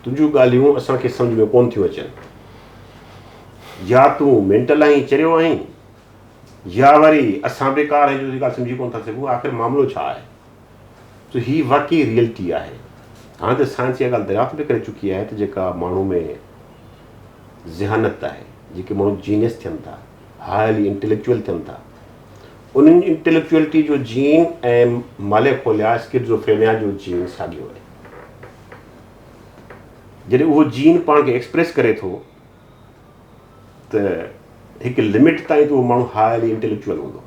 تنهنجون ڳالهيون اسان کي سمجه ۾ ڪون ٿيون اچن يا تون مينٽل آهين چريو آهين يا وري اسان بيڪار آهيون جو ڳالهه سمجهي ڪون ٿا سگهون آخر معاملو ڇا آهي سو هي واقعي ريئلٽي آهي هاڻي ته سائنس اها ڳالهه دريافت به ڪري چڪي آهي ته جيڪا ماڻهو ۾ ذهانت آهي، جيڪي ماڻهو جينيس ٿين ٿا، هائلي انٽيليڪچوئل ٿين ٿا، انهن جي انٽيليڪچوئلٽي جو جين ۽ ماليخوليا، اسڪٽزوفرينيا جو جين ساڳيو آهي. جڏهن اهو جين پاڻ کي ايڪسپريس ڪري ٿو ته هڪ لمٽ تائين ته اهو ماڻهو هائلي انٽيليڪچوئل هوندو.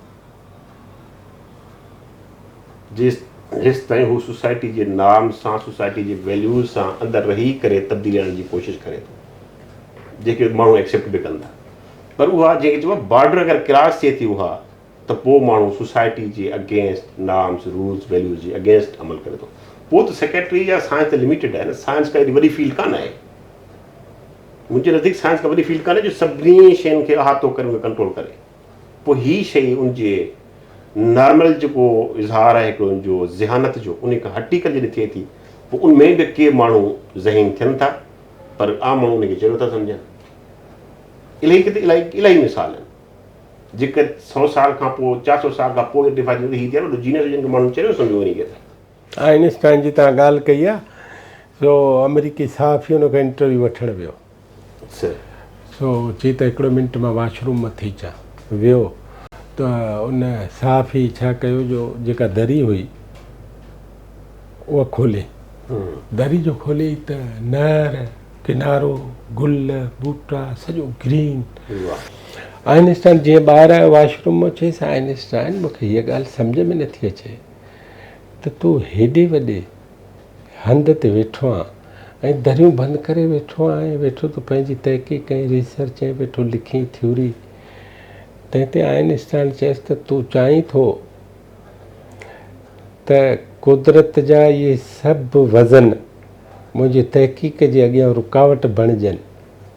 جيستائين هو سوسائٽي جي نارمز سان، سوسائٽي جي ويليوز سان اندر رهي ڪري تبديلي آڻڻ جي ڪوشش ڪري ٿو، جنهن کي ماڻهو ايڪسيپٽ به ڪن ٿا. پر اها جنهن کي چئبو آهي بارڊر اگر ڪراس ٿئي ٿي اها ته پوء ماڻهو سوسائٽي جي اگينسٽ نارمز، رولز، ويليوز جي اگينسٽ عمل ڪري ٿو. پوء ته سيڪريٽري يا سائنس ته لميٽيڊ آهي نه، سائنس ڪا ايڏي وڏي فيلڊ ڪانه آهي. منهنجي نزديڪ سائنس ڪا وڏي فيلڊ ڪانه جو سڀني شين کي احاطو ڪري ان کي ڪنٽرول ڪري. پوء هي شيء ان جي نارمل جيڪو اظهار آهي هڪڙو ان جو ذهانت جو انهي کان هٽي ڪري جڏهن ٿئي ٿي پوء ان ۾ به ڪي ماڻهو ذهين ٿين ٿا پر عام ماڻهو ان کي چريو ٿا سمجهن. الائي ڪٿي الائي الائي مثال آهن. جيڪر سئو سال کان پوء 400 سال کان پوء ڊفائي ٿيندو ته هي ته يار وڏو جينيس هو جنهن کي ماڻهن چريو سمجهيو انهي کي ته. آئنسٽائن جي توهان ڳالهه ڪئي آهي سو آمريڪي صحافي ان کان انٽرويو وٺڻ ويو. سو چي ته هڪڙو منٽ مان واش روم مان ٿي اچان. ويو ته ان صحافي ڇا ڪيو جو جيڪا دري هئي اها کولي. دري جو کولي ته نهر، ڪنارو، گل، ٻوٽا سڄو گرين. آئنسٽائن جيئن ٻاهر آيو واش روم مان چيس آئنسٽائن مون کي هيء ڳالهه سمجهه ۾ نٿي اچي ته تون هيڏي وڏي هنڌ تي ويٺو آن ۽ دريون بند ڪري ويٺو آن ۽ ويٺو تون پنهنجي تحقيق ۽ ريسرچ ۽ ويٺو لکين ٿيوري. تنهن تي آئنسٽائن چيس ته تون چاهين ٿو ته قدرت جا اهي سڀ وزن منهنجي تحقيق جي اڳيان رڪاوٽ بڻجن،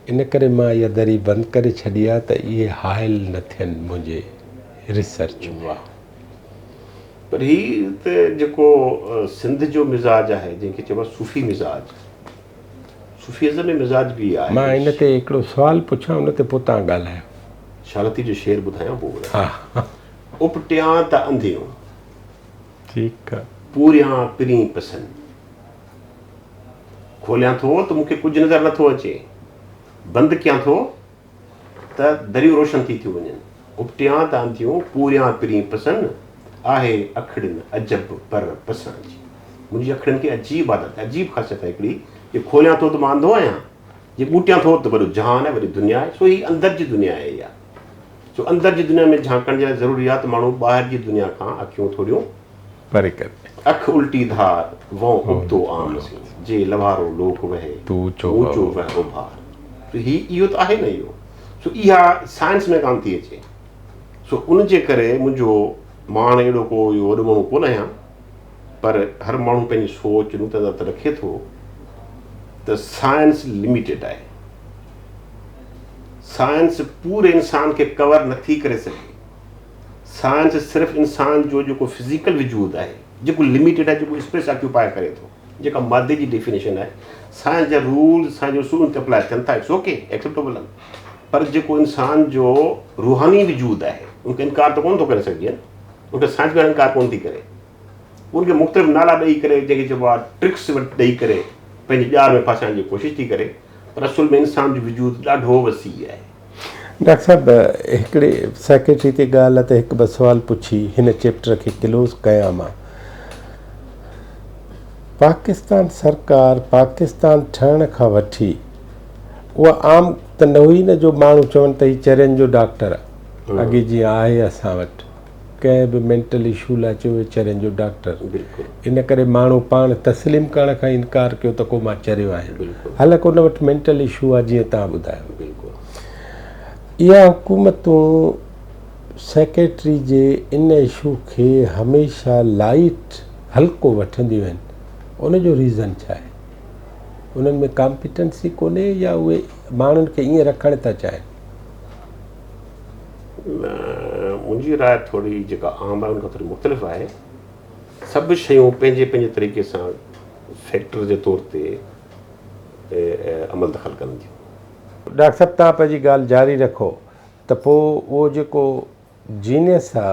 ان ڪري مان اها دري بند ڪري ڇڏي آ ته اهي حائل نه ٿين منهنجي ريسرچ ۾. پر هي ته جيڪو سنڌ جو مزاج آهي جنهن کي چئبو آهي صوفي مزاج، صوفي ازم ۾ مزاج به آهي. مان ان تي هڪڙو سوال پڇان ان تي پوء توهان ڳالهايو. شاهه لطيف جو شعر ٻڌايان پوء ٻڌايان. ها. اپٽيان ته انڌيون. ٺيڪ آ. پوريان پرين پسن. کوليان ٿو ته مون کي ڪجهه نظر نٿو اچي. بند ڪيان ٿو ته دريون روشن ٿي ٿيون وڃن. اپٽيان ته انڌيون، پوريان پرين پسن، آهي اکڙين عجب پر پسڻ جي. منهنجي اکڙين کي عجيب عادت، عجيب خاصيت آهي هڪڙي، جي کوليان ٿو ته مان انڌو آهيان، جي ٻوٽيان ٿو ته وڏو جهان آهي، وڏي دنيا آهي، سو هي اندر جي دنيا آهي اها. سو اندر جي دنيا ۾ جهانڪڻ جي لاء ضروري آهي ته ماڻهو ٻاهر جي دنيا کان اکيون ٿوريون پري ڪري. اک الٽي ڌار، وئون ابتو عام سين، جي لوهارو لوڪ وهي، تو اوچو اوچو وهه اوڀار. سو هي اهو ته آهي نه اهو. سو اها سائنس ۾ ڪانه ٿي اچي. سو ان جي ڪري منهنجو مان هاڻي اهڙو ڪو اهو وڏو ماڻهو ڪونه آهيان. پر هر ماڻهو پنهنجي سوچ نقطه نظر ته رکي ٿو ته سائنس لميٽيڊ آهي. سائنس پوري انسان کي ڪور نٿي ڪري سگهي. سائنس صرف انسان جو جيڪو فزيڪل وجود آهي، جيڪو لميٽيڊ آهي، جيڪو اسپيس آڪيوپائي ڪري ٿو، جيڪا مادي جي ڊيفينيشن آهي، سائنس جا رولز، سائنس جا اصول ان تي اپلائي ٿين ٿا، it's okay, acceptable آهن. پر جيڪو انسان جو روحاني وجود آهي، ان کي انڪار ته ڪونه ٿو ڪري سگهجي نه. ان کي سائنس به انڪار ڪونه ٿي ڪري. ان کي مختلف نالا ڏئي ڪري جنهن کي چئبو آهي ٽرڪس ڏئي ڪري پنهنجي ڄار ۾ ڦاسائڻ جي ڪوشش ٿي ڪري پر اصل ۾ انسان جو وجود ڏاڍو وسيع آهي. ڊاڪٽر صاحب هڪڙي سيڪريٽري تي ڳالهه ته هڪ ٻه سوال پڇي هن چيپٽر کي ڪلوز ڪيان مان. پاڪستان سرڪار پاڪستان ٺهڻ کان وٺي اها عام ته نه هئي نه جو ماڻهو چون ته هي چرين جو ڊاڪٽر آهي اڳي جيئن آهي اسان وٽ ڪنهن به مينٽل اشو لاء چيو ويو چرين جو ڊاڪٽر ان ڪري ماڻهو پاڻ تسليم ڪرڻ کان انڪار ڪيو ته ڪو مان چريو آهيان حالانڪه ان وٽ مينٽل اشو آهي جيئن توهان ٻڌايو اها حڪومتون سيڪريٽري جي ان اشو کي هميشه لائيٽ هلڪو وٺنديون آهن ان جو ريزن ڇا آهي انهن ۾ ڪامپيٽنسي ڪونهي يا اهي ماڻهن کي ائين رکڻ ٿا چاهين؟ منهنجي راء ٿوري جيڪا عام آهي ان کان ٿوري مختلف آهي. سڀ شيون پنهنجي پنهنجي طريقي سان فيڪٽر جي طور تي عمل دخل ڪن ٿيون. ڊاڪٽر صاحب توهان پنهنجي ڳالهه جاري رکو ته پوء اهو جيڪو جينيس آ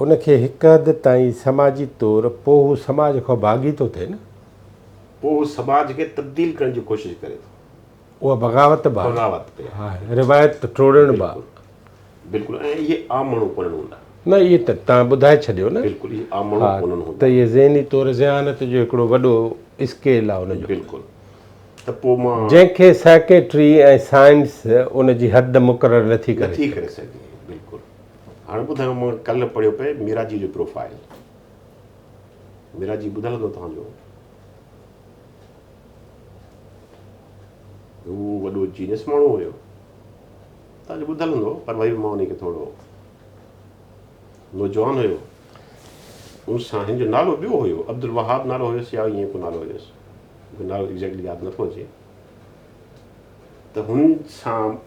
ان کي هڪ حد تائين سماجي طور پوء هو سماج کان باغي ٿو ٿئي نه. پوء هو سماج کي تبديل ڪرڻ جي ڪوشش ڪري ٿو. اها بغاوت به آهي. بغاوت به آهي. روايت ٽوڙڻ به آهي. بلڪل ۽ اهي عام ماڻهو ڪونهن هوندا. نه اهي ته توهان ٻڌائي ڇڏيو نه. بلڪل اهي عام ماڻهو ڪونهن هوندا. ته اهي ذهني طور ذهانت جو هڪڙو وڏو اسڪيل آهي ان جو. بلڪل ته پوء مان. جنهن کي سائيڪيٽري ۽ سائنس ان جي حد مقرر نٿي ڪري نٿي ڪري سگهي. بلڪل هاڻي ٻڌايو مان ڪلهه پڙهيو پئي ميراجي جو پروفائل. ميراجي ٻڌل هوندو توهان جو. هو وڏو جينيس ماڻهو هيو. توهان جو ٻڌل هوندو پر وري به مان ان کي ٿورو نوجوان هيو ان سان هن جو نالو ٻيو هيو عبدالوهاب نالو هيس يا ائين ڪو نالو هيس مونکي نالو ايگزيڪٽلي ياد نٿو اچي ته هن سان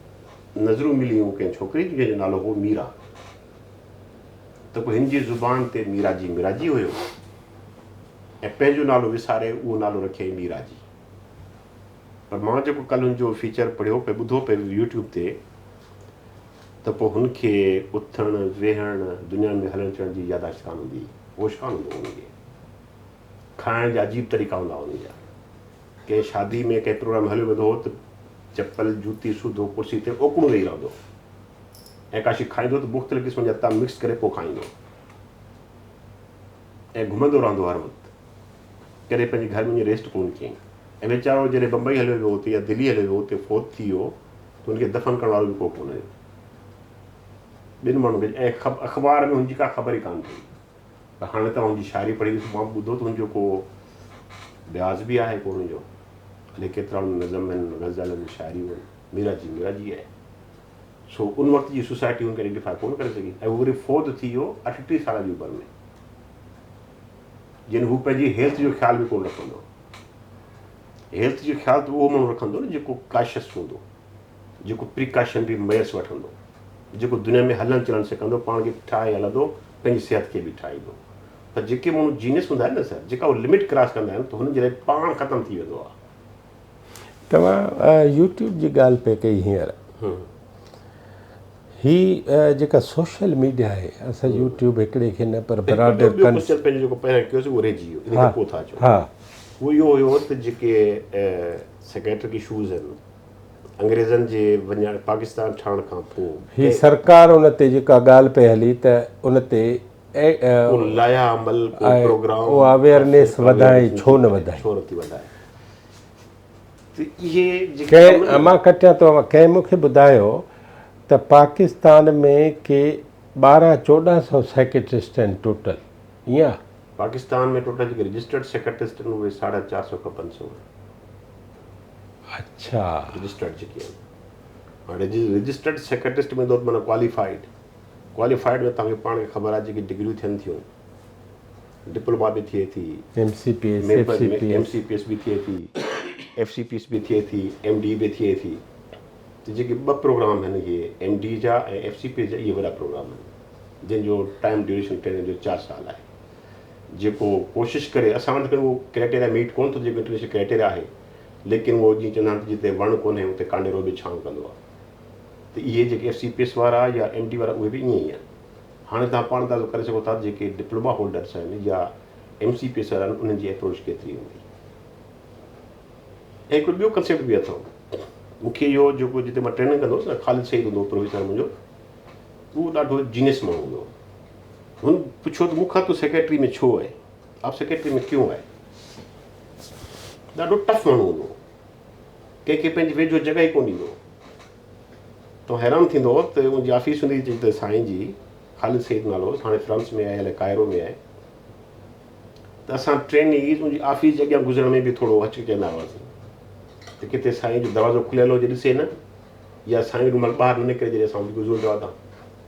نظرون مليون ڪنهن ڇوڪري جون جنهن جو نالو هو ميرا ته پوء هن جي زبان تي ميراجي ميراجي هيو ۽ پنهنجو نالو وساري اهو نالو رکيائين ميراجي. پر مان جيڪو ڪلهه هن جو فيچر پڙهيو پئي ٻڌو پئي يوٽيوب تي ته پوء هن کي اٿڻ ويهڻ دنيا ۾ هلڻ چلڻ جي ياداشت ڪانه هوندي هئي هوش ڪانه هوندو هو هن کي کائڻ جا عجيب طريقا هوندا هئا هن جا ڪنهن شادي ۾ ڪنهن پروگرام ۾ هليو ويندو هو ته چپل جوتي سوڌو ڪرسي تي اوڪڻو ويهي رهندو هو ۽ ڪا شي کائيندو ته مختلف قسمن جا طعام مڪس ڪري پوء کائيندو هو ۽ گهمندو رهندو هر وقت. ڪڏهن پنهنجي گهر ۾ وڃي ريسٽ ڪونه ڪيائين ۽ ويچارو جڏهن بمبئي هليو ويو اتي يا دلي هليو ويو اتي فوت ٿي ويو ته هن کي دفن ڪرڻ وارو به ڪو ڪونه هيو. ٻن ماڻهن کي ۽ اخبار ۾ هن جي ڪا خبر ئي ڪانه پئي. پر هاڻي توهان هن جي شاعري پڙهي ڏسو مان ٻڌو ته هن جو ڪو بياض به آهي ڪو هن جو الائي ڪيترا هن نظم آهن غزل آهن شاعريون آهن ميرا جي ميرا جي آهي. سو ان وقت جي سوسائٽي هن کي آئيڊنٽيفاء ڪونه ڪري سگهي ۽ هو وري فوت ٿي ويو 38 سالن جي عمر ۾ جن هو پنهنجي هيلٿ جو خيال به ڪونه رکندو هو. هيلٿ جو خيال ته اهو ماڻهو رکندو نه جيڪو ڪاشس هوندو، جيڪو پريڪاشنري ميئرس وٺندو، جيڪو دنيا ۾ هلڻ چلڻ سکندو، پاڻ کي ٺاهي هلندو، پنهنجي صحت کي به ٺاهيندو. پر جيڪي ماڻهو جينيس هوندا آهن نه سر، جيڪا هو لمٽ ڪراس ڪندا آهن ته هنن جي لاء پاڻ ختم ٿي ويندو آهي. توهان يوٽيوب جي ڳالهه پئي ڪئي هينئر هي جيڪا سوشل ميڊيا آهي اسان يوٽيوب هڪڙي کي نه پر براڊر ٻيو ڪوئسچن پنهنجو جيڪو پهريان ڪيوسين اهو رهجي ويو ان کان پوء ٿا اچون ها اهو اهو هيو ته جيڪي سائيڪيٽرڪ اشوز آهن انگريزن جي وڃڻ پاڪستان ٺهڻ کان پوء هي سرڪار ان تي جيڪا ڳالهه پئي هلي ته ان تي ڪو لائحه عمل ڪو پروگرام اها اويئرنيس وڌائي ڇو نه وڌائي ڇو نٿي وڌائي. ته اهي جيڪي ڪنهن امان ڪٽيان ٿو ڪنهن مون کي ٻڌايو ته پاڪستان ۾ ڪي 12 14 سئو سائيڪيٽرسٽ آهن ٽوٽل ائين آ؟ پاڪستان ۾ ٽوٽل جيڪي رجسٽرڊ سائيڪيٽرسٽ آهن اهي ساڍا چار سئو کان پنج سئو آهن. اڇا. رجسٽرڊ جيڪي آهن هاڻي رجسٽرڊ سائيڪيٽرسٽ ۾ ايندو ته معنيٰ ڪواليفائيڊ ڪواليفائيڊ ۾ توهان کي پاڻ کي خبر آهي جيڪي ڊگريون ٿين ٿيون ڊپلوما به ٿئي ٿي، M C P S, F C P M C P S به ٿئي ٿي، ايف سي پي ايس به ٿئي ٿي، ايم ڊي به ٿئي ٿي ته جيڪي ٻه پروگرام آهن اهي ايم ڊي جا ۽ ايف سي پي ايس جا اهي وڏا پروگرام آهن جن جو ٽائيم ڊيوريشن ٽريننگ جو چار سال آهي جيڪو ڪوشش ڪري اسان وٽ اهو ڪرائيٽيريا ميٽ ڪونه ٿو جيڪو انٽرنيشنل ڪرائيٽيريا آهي ليڪن اهو جيئن چوندا آهن ته جتي وڻ ڪونهي اتي ڪانڊيرو به ڇانو ڪندو آهي ته اهي جيڪي ايف سي پي ايس وارا يا ايم ڊي وارا اهي به ائين ئي آهن هاڻي توهان پاڻ اندازو ڪري سگهو ٿا ته جيڪي ڊپلوما هولڊرس آهن يا ايم سي پي ايس وارا آهن انهن جي اپروچ ڪيتري هوندي. ۽ هڪڙو ٻيو ڪنسيپٽ به اٿئون. مون کي اهو جيڪو جتي مان ٽريننگ ڪندو هوس نه خالد سعيد هوندو هو پروفيسر منهنجو اهو ڏاڍو جينيس ماڻهو هوندو هو. هن پڇيو ته مون کان تون سيڪريٽري ۾ ڇو آهين؟ آپ سيڪريٽري ۾ ڪيون آئي؟ ڏاڍو ٽف ماڻهو هوندو هو. ڪنهن کي پنهنجي ويجهو جڳهه ئي ڪونه ڏيندو هو. تون حيران ٿيندو ته منهنجي آفيس هوندي هئي جتي سائين جي خالد سيد نالو هوس هاڻي فرانس ۾ آهي الائي قاهرو ۾ آهي ته اسان ٽرينيز ان جي آفيس جي اڳيان گذرڻ ۾ به ٿورو هچڪچائيندا هئاسين ته ڪٿي سائين جو دروازو کليل هجي ڏسي نه يا سائين اوڏي مهل ٻاهر نه نڪري جڏهن اسان گذرون پيا اتان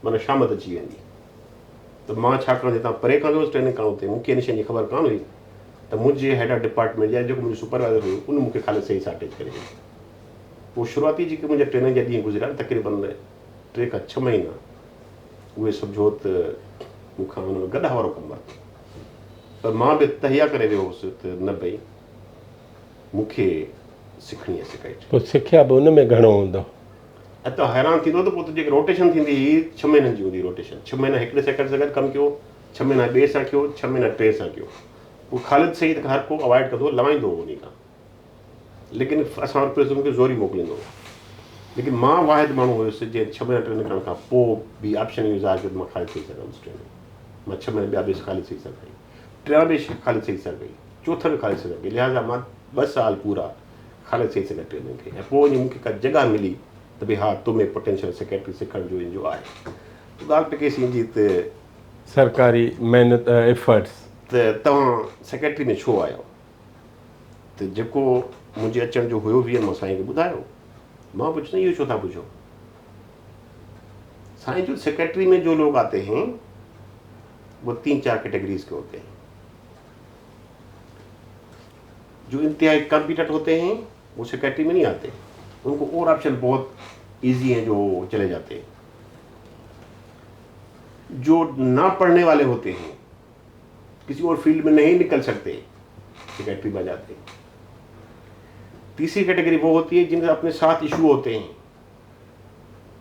معنيٰ شامت اچي ويندي ته مان ڇاڪاڻ جتان پري کان ويو هوس ٽريننگ ڪرڻ اتي مون کي ان شيء جي خبر ڪانه هئي ته منهنجي هيڊ آف ڊپارٽمينٽ يا جيڪو منهنجو سپروائزر هيو ان مون کي خالد سيد سان اٽيچ ڪري ڇڏيو. پوء شروعاتي جيڪي منهنجا ٽريننگ جا ڏينهن گذريا تقريبن ٽي کان ڇهه مهينا اهي سمجهو ته مون کان انهن گڏهه وارو ڪم ورتو پر مان به تهيا ڪري ويو هوس ته نه ڀئي مون کي سکڻي آهي سڪائٽري. پوء سکيا به ان ۾ گهڻو هوندو. ۽ ته حيران ٿيندو ته پوء ته جيڪي روٽيشن ٿيندي هئي ڇهه مهينن جي هوندي هئي روٽيشن ڇهه مهينا هڪڙي سيڪٽر سان گڏ ڪم ڪيو ڇهه مهينا ٻئي سان ڪيو ڇهه مهينا ٽئين سان ڪيو پوء خالد سعيد کان هر ڪو اوائڊ ڪندو هو لوائيندو هو انهي کان ليڪن اسان وٽ پريزيڊنٽ کي زوري موڪليندو هو ليڪن مان واحد ماڻهو هيس جنهن ڇهه مهينا ٽريننگ ڪرڻ کان پوء به آپشن اهو ظاهر ڪيو ته مان خالد سعيد سان ڪندس ٽريننگ مان ڇهه مهينا ٻيا به خالد سعيد سان ڪئي ٽيان به خالد سعيد سان ڪئي چوٿان به خالد سعيد سان ڪئي لهٰذا مان ٻه سال پورا خالد سعيد سان گڏ ٽريننگ ڪئي ۽ پوء وڃي مون کي ڪا جڳهه ملي ته ڀئي ها تو ۾ پوٽينشل سيڪريٽري سکڻ جو ان جو آهي ته ڳالهه پئي ڪئيسين جي ته سرڪاري محنت ايفرٽس. ته توهان سيڪريٽري ۾ ڇو آيو؟ ته جيڪو منهنجي اچڻ جو هيو ويئن مان سائين کي ٻڌايو. مان پڇيو سائين اهو ڇو ٿا پڇو؟ سائين چيو سيڪريٽري ۾ جو لوگ آتي هين وہ تين چار ڪيٽيگريز ڪي هوتي هين. جو انتهائي ڪمپيٽنٽ هوتي هين وہ سيڪريٽري ۾ نهين آتي ان ڪو اور آپشن بهت ايزي هين جو چلي جاتي هين. جو نه پڙهني والي هوتي هين ڪسي اور فيلڊ ۾ نهين نڪل سڪتي سيڪريٽري ۾ جاتي هين. تيسري ڪيٽيگري وہ هوتي هي جن ڪي اپني ساٿ اشو هوتي هين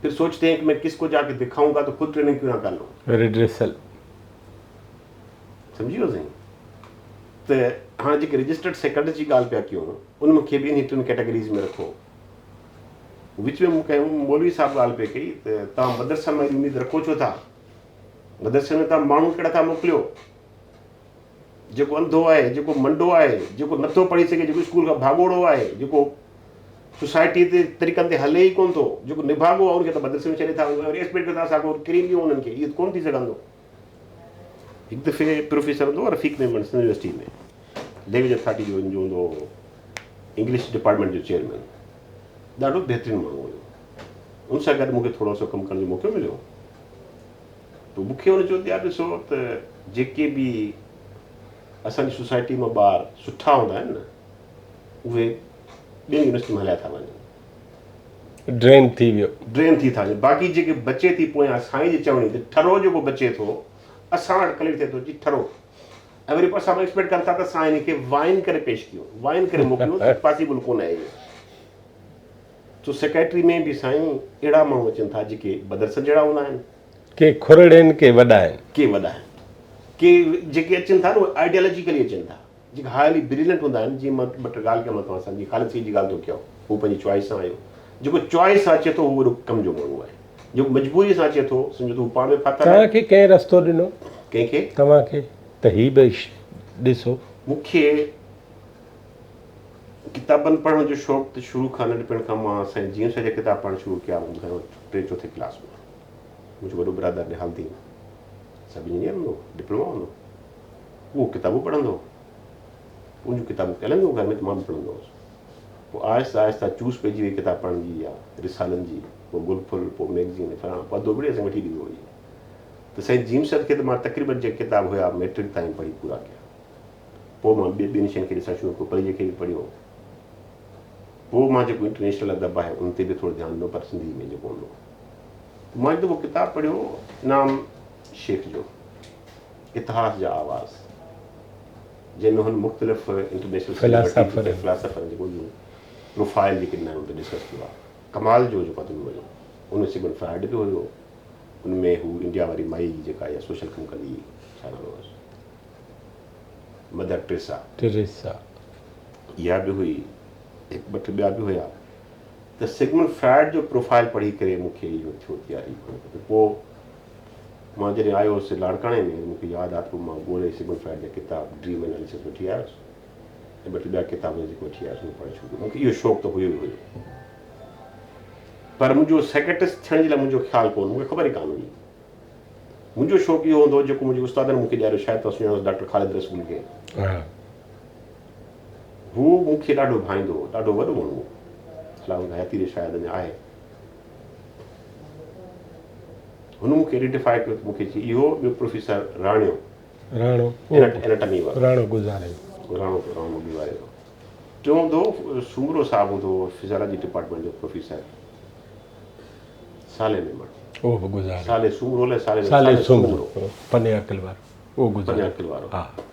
پھر سوچتي هين ڪي مين ڪس ڪو جا ڪي دکائون گا تو خود ٽريننگ ڪيون نه ڪر لون. ريڊريسل. سمجهي ويو سائين ته هاڻي جيڪي رجسٽرڊ سيڪريٽري جي ڳالهه پيا ڪيون ان کي به انهي ٽن ڪيٽيگريز ۾ رکو. وچ ۾ مون ڪنهن مولوي صاحب ڳالهه پئي ڪئي ته توهان مدرسن مان ايڏي اميد رکو ڇو ٿا؟ مدرسي ۾ توهان ماڻهو ڪهڙا ٿا موڪليو؟ جيڪو انڌو آهي، جيڪو منڊو آهي، جيڪو نٿو پڙهي سگهي، جيڪو اسڪول کان ڀاڳوڙو آهي، جيڪو سوسائٽيء تي طريقن تي هلي ئي ڪونه ٿو، جيڪو نڀاڳو آهي ان کي ته مدرسي ۾ ڇڏي ٿا وڃو ۽ وري ايڪسپيڪٽ ڪيو ٿا اسان ڪو ڪريم ڏيون انهن کي، اهو ته ڪونه ٿي سگهندو. هڪ دفعي پروفيسر هوندو هو Rafiq Memon Sindh university ۾ language authority جو هن جو هوندو هو انگلش ڊپارٽمينٽ جو چيئرمين ڏاڍو بهترين ماڻهو هيو ان سان گڏ مون کي ٿورو سو ڪم ڪرڻ جو موقعو مليو ته مون کي هن چيو ته يار ڏسو ته جيڪي به اسان جي سوسائٽي مان ٻار سٺا هوندا آهن نه اهي ٻين يونيورسٽي ۾ هليا ٿا وڃن. ڊرين ٿي ويو. ڊرين ٿي ٿا وڃن باقي جيڪي بچي ٿي پويان سائين جي چوڻي ته ٺرو جيڪو بچي ٿو اسان وٽ ڪليڪٽ ٿئي ٿو جي ٺرو ۽ وري پوء اسان ايڪسپيڪٽ ڪن ٿا ته اسان هن کي وائن ڪري پيش ڪيون وائن ڪري موڪليون ته پاسيبل ڪونه آهي اهو سو سيڪريٽري ۾ به سائين اهڙا ماڻهو اچن ٿا جيڪي مدرسن جهڙا هوندا آهن. ڪي کرڙ آهن ڪي وڏا آهن. ڪي وڏا آهن ڪي جيڪي اچن ٿا نه اهي آئيڊيالاجيڪلي اچن ٿا جيڪي هائلي بريلنٽ هوندا آهن جيئن مان ٻه ٽي ڳالهه ڪيان مان توهان سان جيئن خالد سيد جي ڳالهه ٿو ڪيان هو پنهنجي چوائس سان آيو جيڪو چوائس سان اچي ٿو هو وڏو ڪم جو ماڻهو آهي جيڪو مجبوري سان اچي ٿو سمجهو ته هو پاڻ ۾ ڦاٿل آهي. توهان کي ڪنهن رستو ڏنو؟ ڪنهن کي؟ توهان کي ته هي به ڏسو. مون کي ڪتابن پڙهڻ جو شوق ته شروع کان ننڍپڻ کان مان سائين جي ايم سيد جا ڪتاب پڙهڻ شروع ڪيا مون ٻڌايو ٽي چوٿين ڪلاس ۾ منهنجو وڏو برادر نهال الدين سب انجنيئر هوندو هو ڊپلوما هوندو هو اهو ڪتابون پڙهندو هو ان جون ڪتابون هلنديون هيون گهر ۾ ته مان به پڙهندو هوس پوء آهستي آهستي چوس پئجي وئي ڪتاب پڙهڻ جي يا رسالن جي پوء گل ڦل پوء ميگزين فلاڻا پوء ادو ٻڙي اسان کي وٺي ڏيندو هو اهي ته سائين جي ايم سيد کي ته مان تقريبن جيڪي ڪتاب هيا ميٽرڪ تائين پڙهي پورا ڪيا پوء مان ٻين ٻين شين کي ڏسڻ شروع ڪيو، پليجي کي به پڙهيو. پوء مان جيڪو انٽرنيشنل ادب آهي ان تي به ٿورو ڌيان ڏنو پر سنڌي ۾ جيڪو هوندو هو. ته مان هڪ دفعو ڪتاب پڙهيو انعام شيخ جو اتهاس جا آواز جنهن ۾ هن مختلف انٽرنيشنل سيلبرٽيز فلاسافرن جيڪو جون پروفائل جيڪي ڏنا آهن ان تي ڊسڪس ڪيو آهي. ڪمال جو جيڪو آهي هيو. ان ۾ سگمنڊ فرائڊ به هيو. ان ۾ هو انڊيا واري مائي جيڪا اها سوشل ڪم ڪندي هئي ڇا نالو هوس؟ Mother Teresa. Teresa. اها به هئي. هڪ ٻه ٽي ٻيا به هيا. ته سگمنڊ فرائڊ جو پروفائل پڙهي ڪري مون کي اهو ٿيو ته يار هي ڪونه کپي. پوء مان جڏهن آيو هوس لاڙڪاڻي ۾ مون کي ياد آ ته پوء مان ڳولي سگمنڊ فرائڊ جا ڪتاب ڊريم ايناليسس وٺي آيس ۽ ٻه ٽي ٻيا ڪتاب جيڪي وٺي آيس اهي پڙهڻ شروع ڪيو. مون کي اهو شوق ته هيو ئي هيو. پر منهنجو سائيڪيٽرسٽ ٿيڻ جي لاء منهنجو خيال ڪونه هو. مون کي خبر ئي ڪانه هئي. منهنجو شوق اهو هوندو هو جيڪو منهنجي استادن مون کي ڏياريو شايد توهان سڃاڻوس ڊاڪٽر خالد رسول کي. هو مون کي ڏاڍو ڀائيندو هو، ڏاڍو وڏو ماڻهو هو. الله ان کي حياتي ڏي شايد اڃا آهي. هن مون کي آئيڊينٽيفائي ڪيو ته مون کي چي اهو ٻيو پروفيسر راڻيو راڻو اناٽمي وارو راڻو گذاري راڻو راڻو گذاري ويو. ٽيون هوندو هو سومرو صاحب هوندو هو فزيالاجي ڊپارٽمينٽ جو پروفيسر. صالح ميمڻ. اهو به گذاري. صالح سومرو الائي صالح صالح سومرو پني عاقل وارو اهو گذاري. پني عاقل وارو. ها.